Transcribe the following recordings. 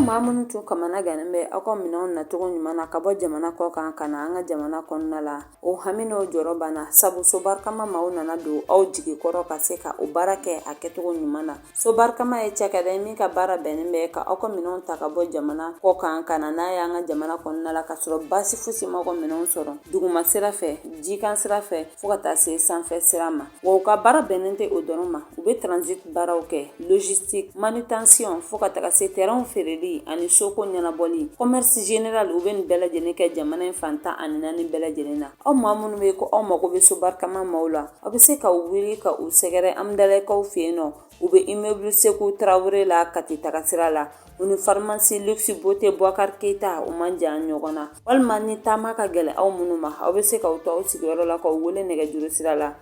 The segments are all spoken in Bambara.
maa minnu tun kamana gannen bɛ aw ka minɛnw nacogo ɲuman na ka bɔ jamana kɔ kan ka na an ka jamana kɔnɔna la, o hami n'o jɔrɔ banna, sabu Sobarikama maaw nana don aw jigi kɔrɔ ka se ka o baara kɛ a kɛcogo ɲuman na. Sobarikama ye cakɛda ye min ka baara bɛnnen bɛ ka aw ka minɛnw ta ka bɔ jamana kɔ kan ka na n'a ye an ka jamana kɔnɔna la, ka sɔrɔ baasi fosi m'aw ka minɛnw sɔrɔ duguma sira fɛ, jikan sira fɛ, fo ka taa se sanfɛ sira ma. Wa u ka baara bɛnnen tɛ o dɔrɔn ma, u bɛ transit baaraw kɛ, logistique, manutention, fo ka taga se terrainw feereli ani soko ɲɛnabɔli, commerce général. U bɛ nin bɛɛ lajɛlen kɛ jamana in fan 14 bɛɛ lajɛlen na. Aw maa minnu bɛ ko aw mago bɛ Sobarikama maaw la, aw bɛ se ka wuli ka u sɛgɛrɛ Amudalayi fɛ yen nɔ. U bɛ immeuble Seku Tarawele la, Kati taga sira la. U ni pharmacie Luxe Beauté Boubacar Keita, u man jan ɲɔgɔn na. Walima ni taama ka gɛlɛn aw minnu ma, aw bɛ se k'aw to aw sigiyɔrɔ la k'aw wele nɛgɛjuru sira la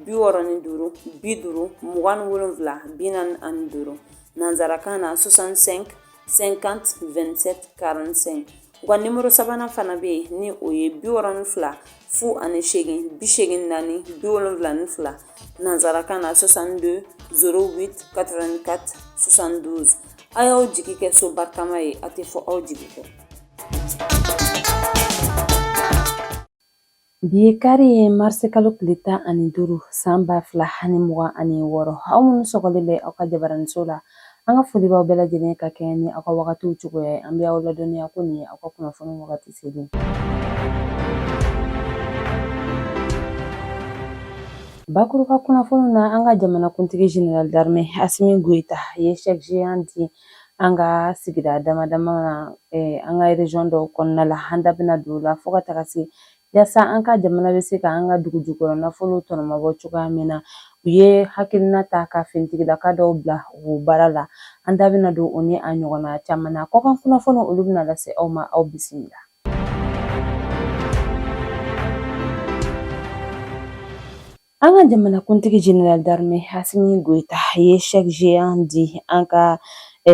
65 50 27 45, nansarakan na 65 50 27 45. U ka nimoro sabanan fana bɛ yen, ni o ye 62 08 84 72, nansarakan na 62 08 84 72. A y'aw jigi kɛ Sobarikama ye, a tɛ fɔ aw jigi kɔ. Bi ye kari ye, marisikalo tile 15, san 2026. Aw minnu sɔgɔlen bɛ aw ka jabaraniso la, an ka foli b'aw bɛɛ lajɛlen ka kɛɲɛ ni aw ka wagatiw cogoya ye. An bɛ aw ladɔnniya ko nin ye aw ka kunnafoni wagati selen. Bakuruba kunnafoni na, an ka jamanakuntigi général d'armée Asimi Goyita ye chèque géant di an ka sigida dama dama na, an ka région dɔw kɔnɔna la. An da bɛna don o la fo ka taga se yaasa an ka jamana bɛ se ka an ka dugu jukɔrɔ nafolo tɔnɔmabɔ cogoya min na. U ye hakilina ta ka finitigilaka dɔw bila o baara la. An da bɛna don o ni a ɲɔgɔnna caman na. Kɔkan kunnafoni, olu bɛna lase aw ma. Aw bisimila. An ka jamanakuntigi général d'armée Asimi Goyita ye chèque géant di an ka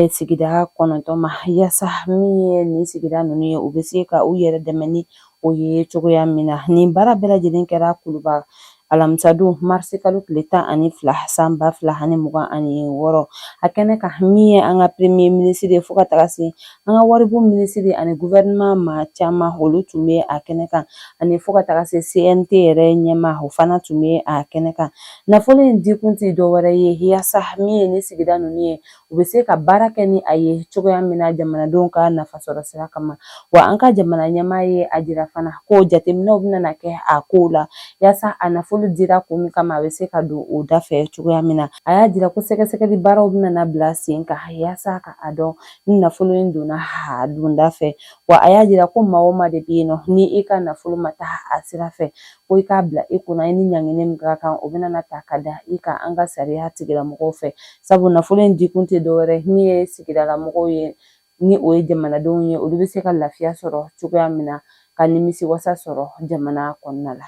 sigida 9 ma, yaasa min ye nin sigida ninnu ye, u bɛ se ka u yɛrɛ dɛmɛ ni o ye cogoya min na. Nin baara bɛɛ lajɛlen kɛra Kuluba alamisadon, marisikalo tile 12, san 2026. A kɛnɛ kan, min ye an ka premier ministre ye, fo ka taga se an ka waribon minisiri ani gouvernement maa caman, olu tun bɛ a kɛnɛ kan, ani fo ka taga se CNT yɛrɛ ɲɛmaa, o fana tun bɛ a kɛnɛ kan. Nafolo in dikun tɛ dɔwɛrɛ ye, yaasa min ye ni sigida ninnu ye, u bɛ se ka baara kɛ ni a ye cogoya min na jamanadenw ka nafasɔrɔ sira kama. Wa an ka jamana ɲɛmaa ye a jira fana ko jateminɛw bɛna kɛ a kow la, yaasa a nafolo dira kun min kama, a bɛ se ka don o da fɛ cogoya min na. A y'a jira ko sɛgɛsɛgɛli baaraw bɛna bila sen kan yaasa ka a dɔn ni nafolo in donna a donda fɛ. Wa a y'a jira ko maa o maa de bɛ yen nɔ, ni i ka nafolo ma taa a sira fɛ, ko i k'a bila i kunna, i ni ɲangini min ka kan, o bɛna ta ka da i kan an ka sariya tigilamɔgɔw fɛ, sabu nafolo in dikun tɛ dɔwɛrɛ min ye sigidalamɔgɔw ye, ni o ye jamanadenw ye, olu bɛ se ka lafiya sɔrɔ cogoya min na, ka nimisiwasa sɔrɔ jamana kɔnɔna la.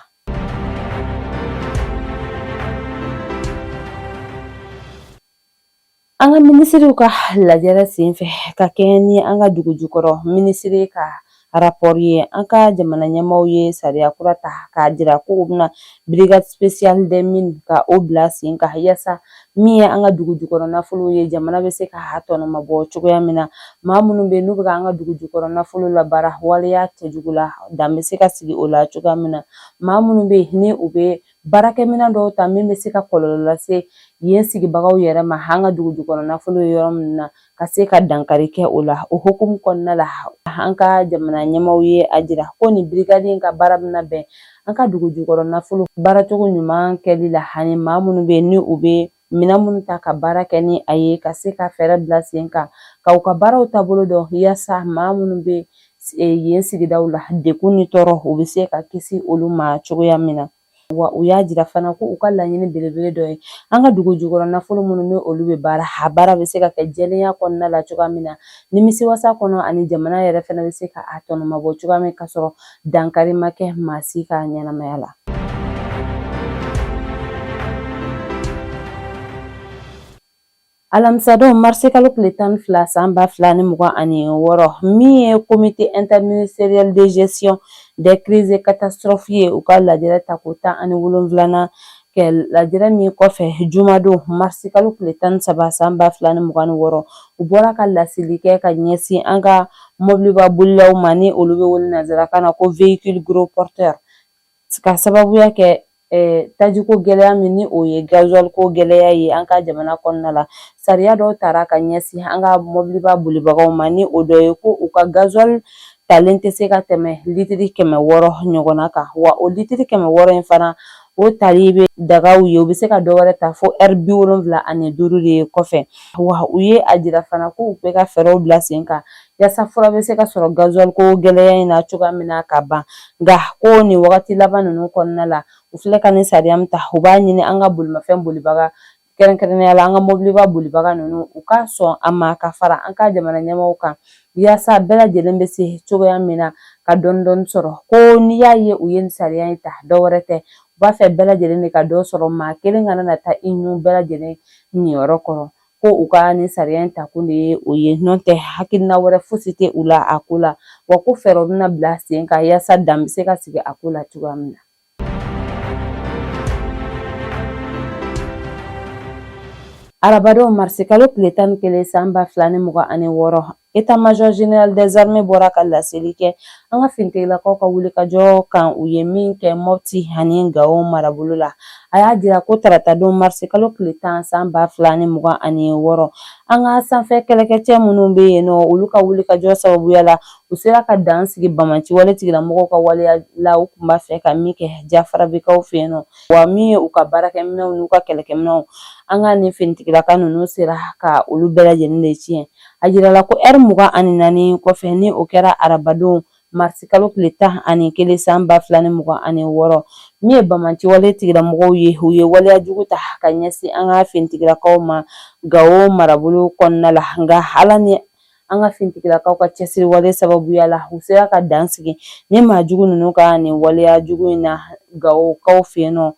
An ka minisiriw ka lajɛrɛ senfɛ, ka kɛɲɛ ni an ka dugu jukɔrɔ minisiri ka rapport ye, an ka jamana ɲɛmaaw ye sariya kura ta k'a jira ko u bɛna brigade spéciale des mines ka o bila sen kan, yaasa min ye an ka dugu jukɔrɔ nafolo ye, jamana bɛ se ka a tɔnɔmabɔ cogoya min na. Maa minnu bɛ n'u bɛ ka an ka dugu jukɔrɔ nafolo labaara waleya cɛjugu la, dan bɛ se ka sigi o la cogoya min na. Maa minnu bɛ yen ni u bɛ baarakɛminɛn dɔw ta min bɛ se ka kɔlɔlɔ lase yen sigibagaw yɛrɛ ma, an ka dugu jukɔrɔ nafolo ye yɔrɔ min na, ka se ka dankari kɛ o la. O hukumu kɔnɔna la, an ka jamana ɲɛmaaw ye a jira ko nin brigade in ka baara bɛna bɛn an ka dugu jukɔrɔ nafolo baaracogo ɲuman kɛli la, ani maa minnu bɛ yen ni u bɛ minɛn minnu ta ka baara kɛ ni a ye, ka se ka fɛɛrɛ bila sen kan ka u ka baaraw taabolo dɔn, yaasa maa minnu bɛ yen sigidaw la, degun ni tɔɔrɔ, u bɛ se ka kisi olu ma cogoya min na. Wa u y'a jira fana ko u ka laɲini belebele dɔ ye an ka dugu jukɔrɔ nafolo minnu ni olu bɛ baara, a baara bɛ se ka kɛ jɛlenya kɔnɔna la cogoya min na, nimisiwasa kɔnɔ, ani jamana yɛrɛ fana bɛ se ka a tɔnɔmabɔ cogoya min, ka sɔrɔ dankari ma kɛ maa si ka ɲɛnamaya la. Alamisadon, marisikalo tile 12, san 2026, min ye comité interministériel de gestion des crises et catastrophes ye, u ka lajɛrɛ tako 17nan. Kɛ lajɛrɛ min kɔfɛ jumadon marisikalo tile 13 san 2026, u bɔra ka laseli kɛ ka ɲɛsin an ka mɔbiliba bolilaw ma, ni olu bɛ wele nansarakan na ko véhicule gros porteur, ka sababuya kɛ tajiko gɛlɛya min ni o ye gasoil ko gɛlɛya ye an ka jamana kɔnɔna la. Sariya dɔw tara ka ɲɛsin an ka mɔbiliba bolibagaw ma, ni o dɔ ye ko u ka gasoil talen tɛ se ka tɛmɛ litiri 600 ɲɔgɔnna kan. Wa o litiri 600 in fana, o tali bɛ daga u ye, u bɛ se ka dɔ wɛrɛ ta fo ɛri 75 de kɔfɛ. Wa u ye a jira fana ko u bɛ ka fɛɛrɛw bila sen kan yaasa fura bɛ se ka sɔrɔ gasoil ko gɛlɛya in na cogoya min na ka ban. Nka ko nin wagati laban ninnu kɔnɔna la, u filɛ ka nin sariya min ta, u b'a ɲini an ka bolimafɛn bolibaga, kɛrɛnkɛrɛnnenya la an ka mɔbiliba bolibaga ninnu, u ka sɔn a ma ka fara an ka jamana ɲɛmaaw kan, yaasa bɛɛ lajɛlen bɛ se cogoya min na ka dɔɔni dɔɔni sɔrɔ. Ko n'i y'a ye u ye nin sariya in ta, dɔ wɛrɛ tɛ, u b'a fɛ bɛɛ lajɛlen de ka dɔ sɔrɔ, maa kelen kana na taa i ɲun bɛɛ lajɛlen niyɔrɔ kɔrɔ. Ko u ka nin sariya in ta kun de ye o ye, n'o tɛ hakilina wɛrɛ fosi tɛ u la a ko la. Wa ko fɛɛrɛw bɛna bila sen kan yaasa dan bɛ se ka sigi a ko la cogoya min na. Arabadon marisikalo tile 11 san 2026, État-major général des armées bɔra ka laseli kɛ an ka finitigilakaw ka wulikajɔ kan, u ye min kɛ Mopti ani Gawo marabolo la. A y'a jira ko taratadon marisikalo tile 10 san 2026, an ka sanfɛ kɛlɛkɛcɛ minnu bɛ yen nɔ, olu ka wulikajɔ sababuya la, u sera ka dan sigi banbaanci wale tigilamɔgɔw ka waleya la, u tun b'a fɛ ka min kɛ Jafarabikaw fɛ yen nɔ. Wa min ye u ka baarakɛminɛnw n'u ka kɛlɛkɛminɛnw, an ka nin finitigilaka ninnu sera ka olu bɛɛ lajɛlen de tiɲɛ. A jirala ko ɛri 24 kɔfɛ, ni o kɛra arabadon marisikalo tile 11 san 2026, min ye banbaanci wale tigilamɔgɔw ye, u ye waleya jugu ta ka ɲɛsin an ka finitigilakaw ma Gawo marabolo kɔnɔna la. Nka Ala ni an ka finitigilakaw ka cɛsiri wale sababuya la, u sera ka dan sigi ni maa jugu ninnu ka nin waleya jugu in na Gawokaw fɛ yen nɔ.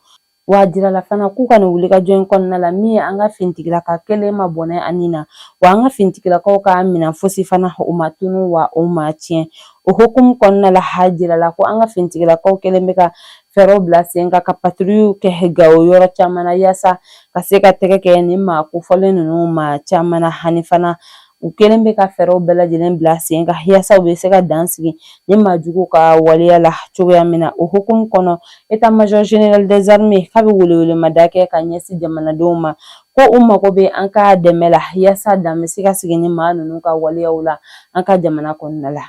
Wa a jirala fana k'u ka nin wulikajɔ in kɔnɔna la, min ye an ka finitigilaka kelen ma bɔnɛ a ni na, wa an ka finitigilakaw ka minɛn fosi fana o ma tunu, wa o ma tiɲɛ. O hukumu kɔnɔna la, a jirala ko an ka finitigilakaw kɛlen bɛ ka fɛɛrɛw bila sen kan ka patrouille kɛ Gawo yɔrɔ caman na, yaasa ka se ka tɛgɛ kɛ nin maa kofɔlen ninnu maa caman na. Ani fana u kɛlen bɛ ka fɛɛrɛw bɛɛ lajɛlen bila sen kan yaasa u bɛ se ka dan sigi ni maa jugu ka waleya la cogoya min na. O hukumu kɔnɔ, état-major général des armées k'a bɛ welewelemada kɛ ka ɲɛsin jamanadenw ma, ko u mago bɛ an ka dɛmɛ la yaasa dan bɛ se ka sigi ni maa ninnu ka waleyaw la an ka jamana kɔnɔna la.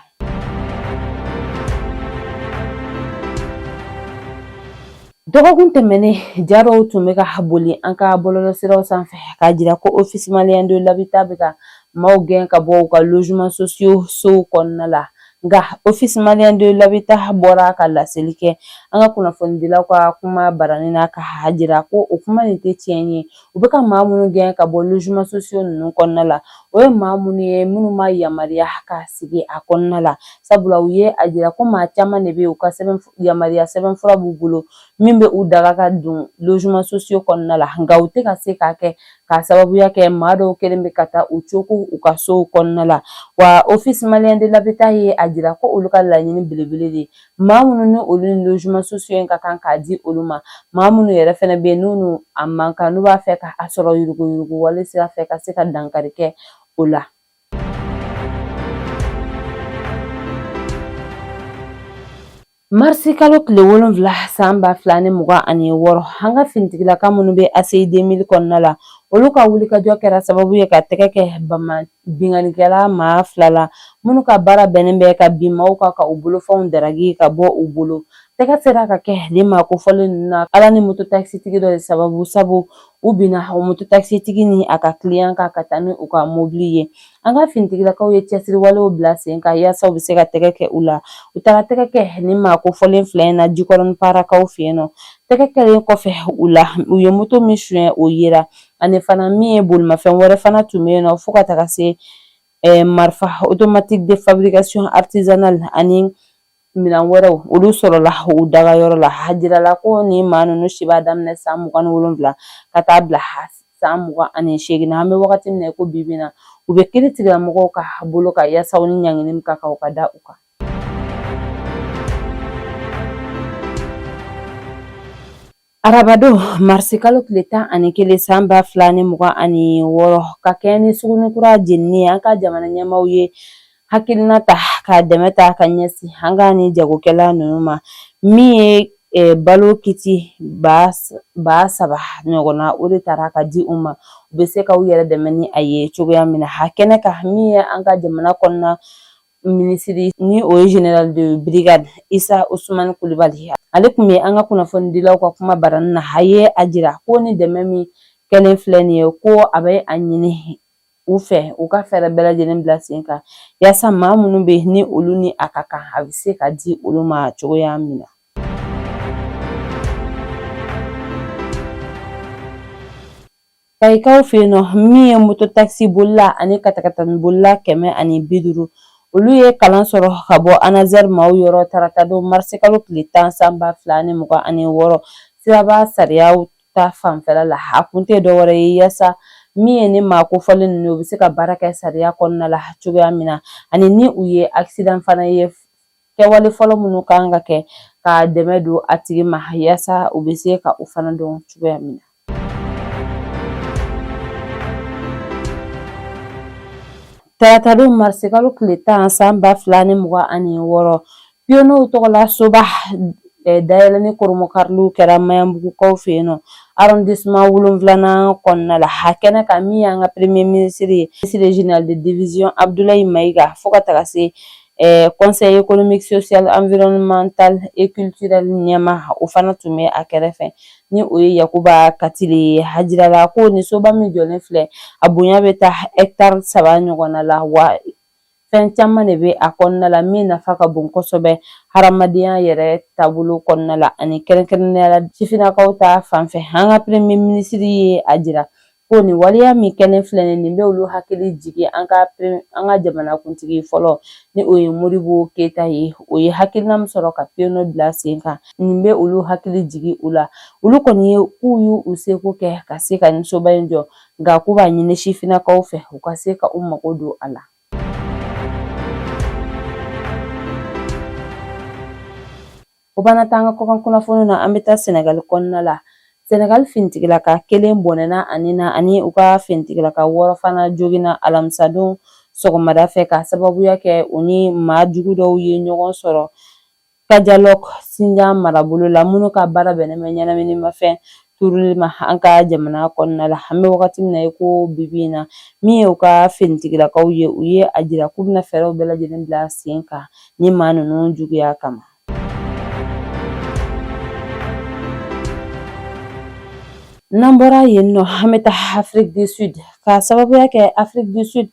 Dɔgɔkun tɛmɛnen, ja dɔw tun bɛ ka boli an ka bɔlɔlɔsiraw sanfɛ k'a jira ko Office malien de l'habitat bɛ ka maaw gɛn ka bɔ u ka logements sociaux sow kɔnɔna la. Nka Office malien de l'habitat bɔra ka laseli kɛ an ka kunnafonidilaw ka kuma baranin na k'a jira ko o kuma nin tɛ tiɲɛ ye. U bɛ ka maa minnu gɛn ka bɔ logements sociaux ninnu kɔnɔna la, o ye maa minnu ye minnu ma yamaruya ka sigi a kɔnɔna la, sabula u ye a jira ko maa caman de bɛ yen, u ka sɛbɛn yamaruya sɛbɛnfura b'u bolo min bɛ u daga ka don logements sociaux kɔnɔna la, nka u tɛ ka se k'a kɛ k'a sababuya kɛ maa dɔw kɛlen bɛ ka taa u coko u ka sow kɔnɔna la. Wa Office malien de l'habitat ye a jira ko olu ka laɲini belebele de ye maa minnu ni olu ni logements sociaux in ka kan k'a di olu ma, maa minnu yɛrɛ fɛnɛ bɛ yen n'u a man kan, n'u b'a fɛ ka a sɔrɔ yuruguyurugu wale sira fɛ, ka se ka dankari kɛ o la. Marisi kalo tile 7 san 2026, an ka finitigilaka minnu bɛ ACI 2000 kɔnɔna la, olu ka wulikajɔ kɛra sababu ye ka tɛgɛ kɛ binkannikɛla maa fila la, minnu ka baara bɛnnen bɛ ka bin maaw kan ka u bolofɛnw daraki ka bɔ u bolo. Tɛgɛ sera ka kɛ nin maa kofɔlen ninnu na Ala ni mototakisitigi dɔ de sababu, sabu u binna o mototakisitigi ni a ka kiliyan kan ka taa ni u ka mobili ye. An ka finitigilakaw ye cɛsiri walew bila sen kan yaasa u bɛ se ka tɛgɛ kɛ u la. U taara tɛgɛ kɛ nin maa kofɔlen fila in na Jikɔrɔni Parakaw fɛ yen nɔ. Tɛgɛ kɛlen kɔfɛ u la, u ye moto min suɲɛ, o yera, ani fana min ye bolimafɛn wɛrɛ fana tun bɛ yen nɔ, fo ka taga se marifa automatique de fabrication artisanale ani minɛn wɛrɛw, olu sɔrɔla u dagayɔrɔ la. A jirala ko nin maa ninnu si b'a daminɛ san 27 ka taa bila san 28 na. An bɛ wagati min na i ko bi bi na, u bɛ kiiri tigilamɔgɔw ka bolo kan yaasa u ni ɲangini min ka kan, o ka da u kan. Arabadon marisikalo tile 11 san 2026 ka kɛɲɛ ni Sugunikura jenini ye, an ka jamana ɲɛmaaw ye hakilina ta ka dɛmɛ ta ka ɲɛsin an ka ni jagokɛla ninnu ma, min ye balo kiti 3000 ɲɔgɔnna, o de taara ka di u ma, u bɛ se ka u yɛrɛ dɛmɛ ni a ye cogoya min na. A kɛnɛ kan, min ye an ka jamana kɔnɔna minisiri ni o ye général de brigade Isa Usumani Kulibali, ale tun bɛ an ka kunnafonidilaw ka kuma barani na. A ye a jira ko ni dɛmɛ min kɛlen filɛ nin ye, ko a bɛ a ɲini u fɛ u ka fɛɛrɛ bɛɛ lajɛlen bila sen kan yaasa maa minnu bɛ ni olu ni a ka kan, a bɛ se ka di olu ma cogoya min na. Kayikaw fɛ yen nɔ, min ye moto takisi bolila ani katakatani bolila 150, olu ye kalan sɔrɔ ka bɔ ANASER maaw yɔrɔ taratadon marisikalo tile 10 san 2026 siraba sariyaw ta fanfɛla la. A kun tɛ dɔwɛrɛ ye yaasa min ye ni maa kofɔlen ninnu, u bɛ se ka baara kɛ sariya kɔnɔna la cogoya min na, ani ni u ye accident fana ye, kɛwale fɔlɔ minnu kan ka kɛ ka dɛmɛ don a tigi ma yaasa u bɛ se ka u fana dɔn cogoya min na. Taratadon marisikalo tile 10 san 2026, piyɔnew tɔgɔla soba dayɛlɛni koromokariliw kɛra Maɲanbugukaw fɛ yen nɔ, arrondissement 7nan kɔnɔna la. A kɛnɛ kan, min y'an ka premier ministre ye, général de division Abdoulaye Maïga, fo ka taga se conseil économique, social, environnemental et culturel ɲɛmaa, o fana tun bɛ a kɛrɛfɛ, ni o ye Yakuba Katile ye. A jirala ko ni soba min jɔlen filɛ, a bonya bɛ taa hectare 3 ɲɔgɔnna la, wa fɛn caman de bɛ a kɔnɔna la min nafa ka bon kosɛbɛ hadamadenya yɛrɛ taabolo kɔnɔna la, ani kɛrɛnkɛrɛnnenya la sifinnakaw ta fan fɛ. An ka premier ministre ye a jira ko nin waleya min kɛlen filɛ nin, nin bɛ olu hakili jigin an ka jamanakuntigi fɔlɔ, ni o ye Modibo Keyita ye, o ye hakilina min sɔrɔ ka piyɔne bila sen kan. Nin bɛ olu hakili jigin u la. Olu kɔni ye k'u y'u seko kɛ ka se ka nin soba in jɔ, nka k'u b'a ɲini sifinnakaw fɛ u ka se ka u mago don a la. O b'an taa an ka kɔkan kunnafoniw na. An bɛ taa Senegali kɔnɔna la. Senegali finitigilaka kelen bɔnɛna a ni na, ani u ka finitigilaka 6 fana joginna alamisadon sɔgɔmada fɛ, ka sababuya kɛ u ni maa jugu dɔw ye ɲɔgɔn sɔrɔ Kajalɔk Sinjan marabolo la, minnu ka baara bɛnnen bɛ ɲɛnaminimafɛn turuli ma an ka jamana kɔnɔna la. An bɛ wagati min na i ko bi bi in na, min ye u ka finitigilakaw ye, u ye a jira k'u bɛna fɛɛrɛw bɛɛ lajɛlen bila sen kan ni maa ninnu juguya kama. N'an bɔra yen nɔ, an bɛ taa Afrique du Sud, ka sababuya kɛ Afrique du Sud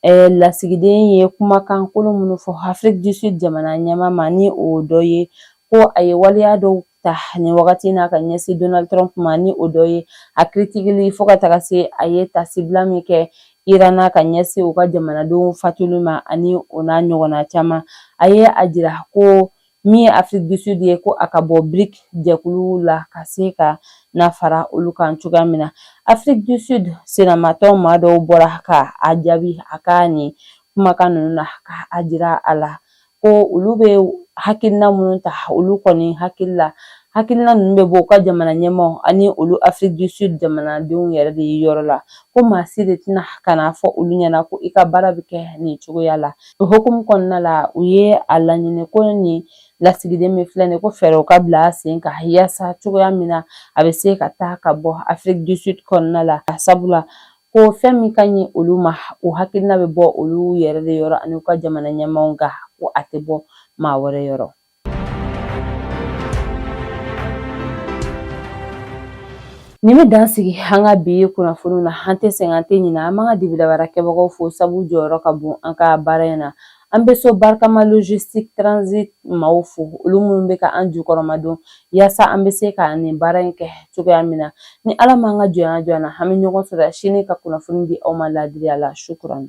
lasigiden ye kumakan kolon minnu fɔ Afrique du Sud jamana ɲɛmaa ma, ni o dɔ ye ko a ye waleya dɔw ta nin wagati na ka ɲɛsin Donald Trump ma, ni o dɔ ye a kiritigili, fo ka taga se a ye tasibila min kɛ Iran na ka ɲɛsin u ka jamanadenw fatuli ma, ani o n'a ɲɔgɔnna caman. A ye a jira ko min ye Afrique du Sud ye, ko a ka bɔ BRICS jɛkulu la ka se ka na fara olu kan cogoya min na. Afrique du Sud senamatɔn maa dɔw bɔra ka a jaabi a ka nin kumakan ninnu na, ka a jira a la ko olu bɛ hakilina minnu ta, olu kɔni hakili la, hakilina ninnu bɛ bɔ u ka jamana ɲɛmaaw ani olu Afrique du Sud jamanadenw yɛrɛ de ye yɔrɔ la, ko maa si de tɛna ka n'a fɔ olu ɲɛna ko i ka baara bɛ kɛ nin cogoya la. O hukumu kɔnɔna la, u ye a laɲini ko nin lasigiden min filɛ nin, ko fɛɛrɛw ka bila sen kan yaasa cogoya min na a bɛ se ka taa ka bɔ Afrique du Sud kɔnɔna la, sabula ko fɛn min ka ɲi olu ma, o hakilina bɛ bɔ olu yɛrɛ de yɔrɔ ani u ka jamana ɲɛmaaw kan, ko a tɛ bɔ maa wɛrɛ yɔrɔ. Nin bɛ dan sigi an ka bi kunnafoniw na. An tɛ sɛgɛn, an tɛ ɲinɛ, an b'an ka dibidabara kɛbagaw fo, sabu jɔyɔrɔ ka bon an ka baara in na. An bɛ so barikama logistique transit maaw fo, olu minnu bɛ ka an jukɔrɔmadon yaasa an bɛ se ka nin baara in kɛ cogoya min na. Ni Ala m'an ka jɔnya jɔ an na, an bɛ ɲɔgɔn sɔrɔ sini ka kunnafoni di aw ma laadiriya la. Sukuran.